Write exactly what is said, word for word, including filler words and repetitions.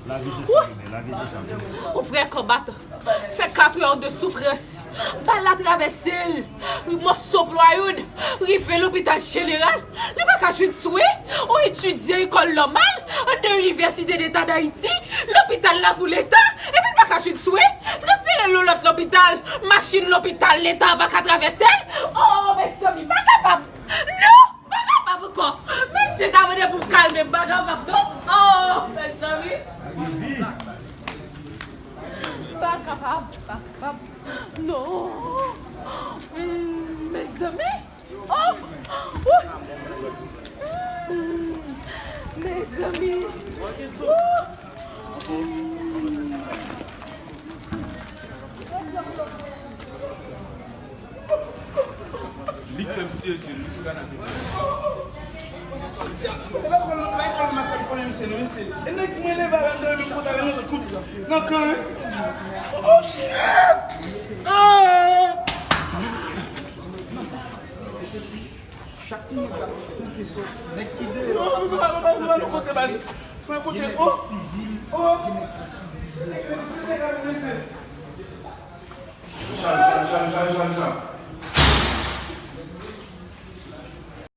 Lavi se sa li ye, lavi se sa li ye. Yon vrè konbatan. Fè kat è de soufrans. Bal la travèse l. Mòso plwayoud. Rive lopital jeneral. Li pa ka jwenn swen. Yon etidyan lekòl nòmal. Anndan Inivèsite Deta Dayiti. Lopital la pou Leta. Epi li pa ka jwenn swen. Transfere l yon lòt lopital. Machin lopital Leta pa ka travèse l. Oh, mezanmi, pa kapab. Non! M pa kapab ankò. Menm si ta mande pou m kalme, m pa kapab non. Oh, mezanmi. M pa kapab, m pa kapab. Non. Mm, mezanmi. Oh. Ouh. Mm, mezanmi. Ouh. Mm. Li k fè m sezi, li sou kanapè. E pa kòl, e pa kòl m ap kòl konnen misye non, mesye. E nèg mwen leve avè m nan menm kote avè yon skout nan kan, hein. Oh shit! Ah! Chak moun ap tante sòt. Nèg ki deyò. Non, nou pa, nou pa, nou pa, nou kote baz. Fè kote, oh! Oh! Chal, chal, chal, chal, chal, chal.